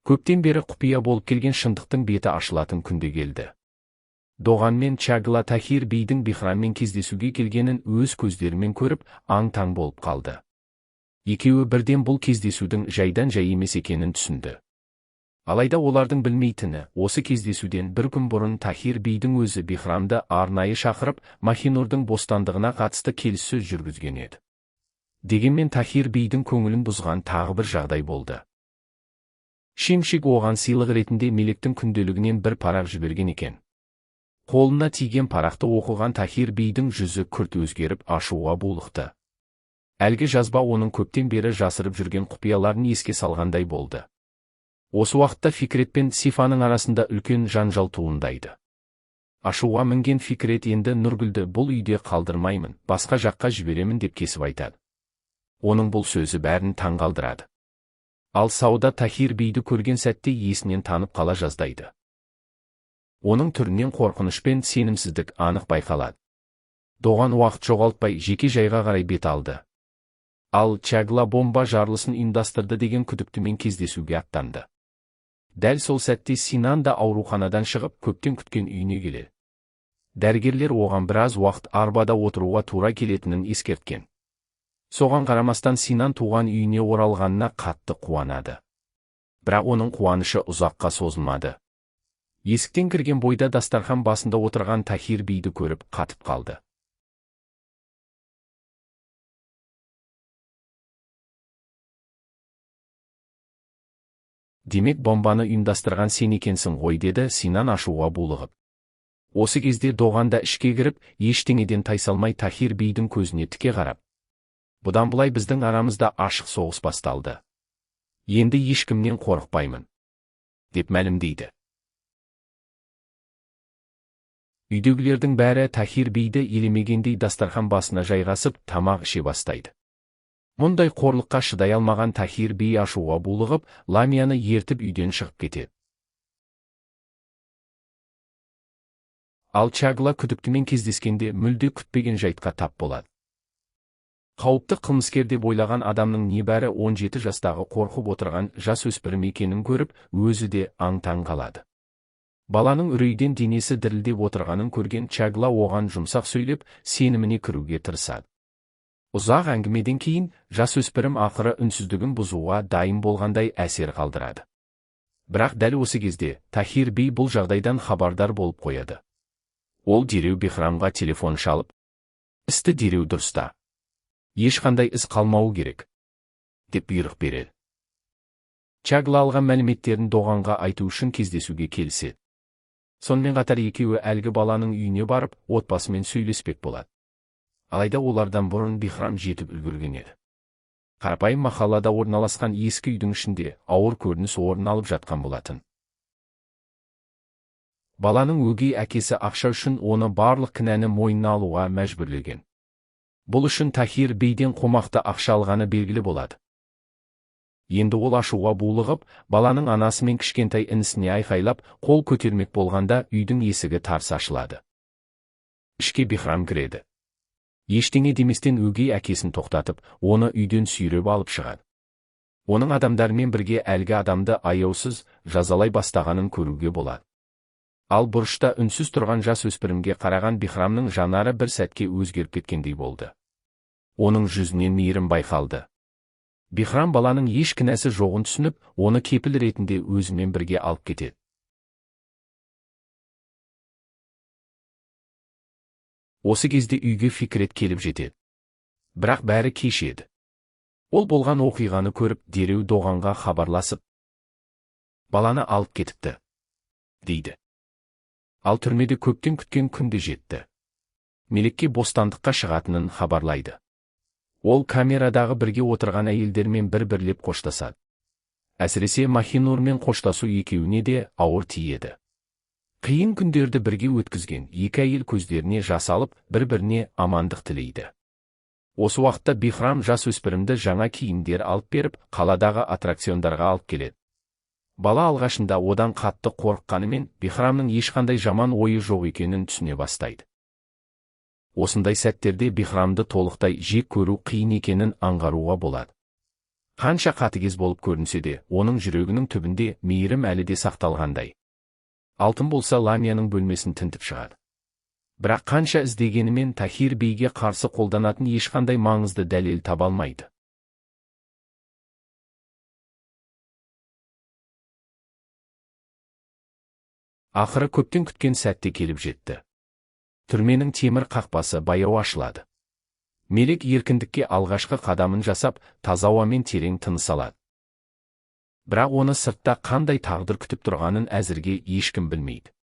Көптен бері құпия болып келген шындықтың беті ашылатын күнде келді. Доған мен Чагла Тахир бейдің Бихраммен кездесуге келгенін өз көздерімен көріп, аң-таң болып қалды. Екеуі бірден бұл кездесудің жайдан жай емес екенін түсінді. Алайда олардың білмейтіні, осы кездесуден бір күн бұрын Тахир бейдің өзі Бихрамды арнайы шақырып, Махинурдың бостандығына қатысты келіссөз жүргізген еді. Дегенмен Тахир бейдің көңілін бұзған тағы бір жағдай болды. Шимшик оған сыйлық ретінде Мелектің күнделігінен бір парақ жіберген екен. Қолына тиген парақты оқыған Тахир бейдің жүзі күрт өзгеріп, ашуға булықты. Әлгі жазба оның көптен бері жасырып жүрген құпияларын еске салғандай болды. Осы уақытта Фикрет пен Сифаның арасында үлкен жанжал туындайды. Ашуға мінген Фикрет енді Нұргүлді бұл үйде қалдырмаймын, басқа жаққа жіберемін деп кесіп айтады. Оның бұл сөзі бәрін таңғалдырады. Ал Сауда Тахир бейді көрген сәтте есінен танып қала жаздайды. Оның түрінен қорқыныш пен сенімсіздік анық байқалады. Доған уақыт жоғалтпай жеке жайға қарай бет алды. Ал Чагла бомба жарылысын ұйымдастырды деген күдіктімен кездесуге аттанды. Дәл сол сәтте Синан да ауруханадан шығып, көптен күткен үйіне келеді. Дәрігерлер оған біраз уақыт арбада отыруға тура келетінін ескерткен. Соған қарамастан Синан туған үйіне оралғанына қатты қуанады. Бірақ оның қуанышы ұзаққа созылмады. Есіктен кірген бойда дастархан басында отырған Тахир бейді көріп қатып қалды. Демек бомбаны ұйымдастырған сен екенсің ғой, деді Синан ашуға булығып. Осы кезде Доған да ішке кіріп, ештеңеден тайсалмай Тахир бейдің көзіне тіке қарап: "Бұдан былай біздің арамызда ашық соғыс басталды. Енді ешкімнен қорықпаймын", деп мәлімдейді. Үйдегілердің бәрі Тахир бейді елемегендей дастархан басына жайғасып, тамақ іше бастайды. Мұндай қорлыққа шыдай алмаған Тахир бей ашуға булығып, Ламияны ертіп үйден шығып кетеді. Ал Чагла күдіктімен кездескенде мүлде күтпеген жайтқа тап болады. Қауіпті қылмыскер деп ойлаған адамның небәрі 17 жастағы қорқып отырған жасөспірім екенін көріп, өзі де аң-таң қалады. Баланың үрейден денесі дірілдеп отырғанын көрген Чагла оған жұмсақ сөйлеп, сеніміне кіруге тырысады. Ұзақ әңгімеден кейін жасөспірім ақыры үнсіздігін бұзуға дайын болғандай әсер қалдырады. Бірақ дәл осы кезде Тахир бей бұл жағдайдан хабардар болып қояды. Ол дереу Бихрамға телефон шалып, "Істі дереу дұрыста. Ешқандай із қалмауы керек", деп бұйрық береді. Чагла алған мәліметтерін Доғанға айту үшін кездесуге келіседі. Сонымен қатар екеуі әлгі баланың үйіне барып, отбасымен сөйлеспек болады. Алайда олардан бұрын Бихрам жетіп үлгерген еді. Қарапайым махаллада орналасқан ескі үйдің ішінде ауыр көрініс орын алып жатқан болатын. Баланың өгей әкесі ақша үшін оны барлық кінәні мойнына алуға мәжбүрлеген. Бұл үшін Тахир бейден қомақты ақша алғаны белгілі болады. Енді ол ашуға булығып, баланың анасы мен кішкентай інісіне айқайлап, қол көтермек болғанда үйдің есігі тарс ашылады. Ішке Бихрам кіреді. Ештеңе деместен өгей әкесін тоқтатып, оны үйден сүйреп алып шығады. Оның адамдарымен бірге әлгі адамды аяусыз жазалай бастағанын көруге болады. Ал бұрышта үнсіз тұрған жасөспірімге қараған Бихрамның жанары бір сәтке өзгеріп кеткендей болды. Оның жүзінен мейірім байқалды. Бихрам баланың еш кінәсі жоғын түсініп, оны кепіл ретінде өзімен бірге алып кетеді. Осы кезде үйге Фикрет келіп жетеді. Бірақ бәрі кеш еді. Ол болған оқиғаны көріп, дереу Доғанға хабарласып, "Баланы алып кетіпті", дейді. Ал түрмеде көптен күткен күн де жетті. Мелекке бостандыққа шығатынын хабарлайды. Ол камерадағы бірге отырған әйелдермен бір-бірлеп қоштасады. Әсіресе Махинурмен қоштасу екеуіне де ауыр тиеді. Қиын күндерді бірге өткізген екі әйел көздеріне жас алып, бір-біріне амандық тілейді. Осы уақытта Бихрам жасөспірімді жаңа киімдер алып беріп, қаладағы аттракциондарға алып келеді. Бала алғашында одан қатты қорыққанымен, Бихрамның ешқандай жаман ойы жоқ екенін түсіне бастайды. Осындай сәттерде Бихрамды толықтай жек көру қиын екенін аңғаруға болады. Қанша қатыгез болып көрінсе де, оның жүрегінің түбінде мейірім әлі де сақталғандай. Алтын болса Ламияның бөлмесін тінтіп шығады. Бірақ қанша іздегенімен Тахир бейге қарсы қолданатын ешқандай маңызды дәлел таба алмайды. Ақыры көптен күткен сәтте келіп жетті. Түрменің темір қақпасы баяу ашылады. Мелек еркіндікке алғашқы қадамын жасап, таза ауамен терең тыныс алады. Бірақ оны сыртта қандай тағдыр күтіп тұрғанын әзірге ешкім білмейді.